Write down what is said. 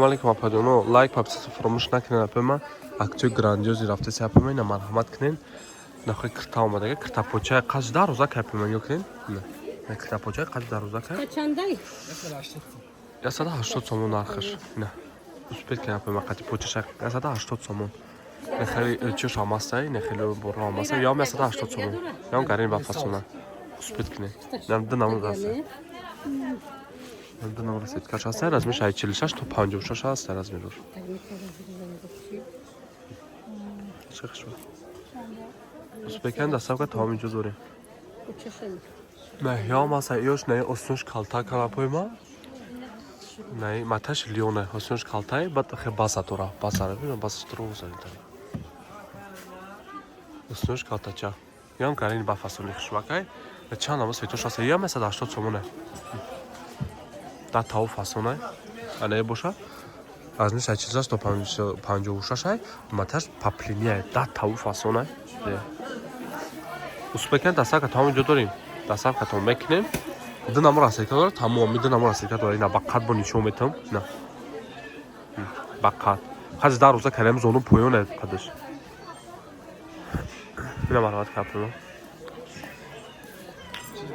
Алейкум, апаҷоно. Лайк, подписаться фаромӯш накунед, апама. Акцияи грандиозный рафтаси, апама, ина марҳамат кунед. Нахои кирта омадага, киртапочаи қаж дароза кай, апама, ё кунед. На киртапочаи қаж дароза кай. Чандай? 180 сомон нархаш. На. Успеть кунед, апама, қати почаша 180 сомон. Не хеле чиш ҳамастай, не хеле боро ҳамастай. Ям 180 сомон. Ям гарин ба фасона. Успеть кунед. Нам ду намуд аст. Ду намуд сеткаш ҳаст, размерш ай 46 то 56 ҳаст размерош. Чӣ хушб. Узбекан доставка тамом инҷо дорем. Не, ям ҳаст, ёш не, осунш калта канапои ма. Не, маташ лиона, осунш калтай, баъд хе баса дора, баса, баса дора узанитар. Осунш калтача. Ям гарин ба фасони хушбакай. Чанд ама светош ҳаст, ям 180 сомоне. Да тау фасонай. Ана боша. Аз ниш 46 то 56 ай, маташ паплиния, да тау фасонай. Узбекан доставка тамом инҷо дорем. Доставка тамом мекунем. Ду намур расцветка дорад, тамоми ду намур расцветка дорад. Ина ба қад бо нишон метам. На. Ба қад. Қад дар рӯза калем зону поён қадаш. Ина марҳамат капуно.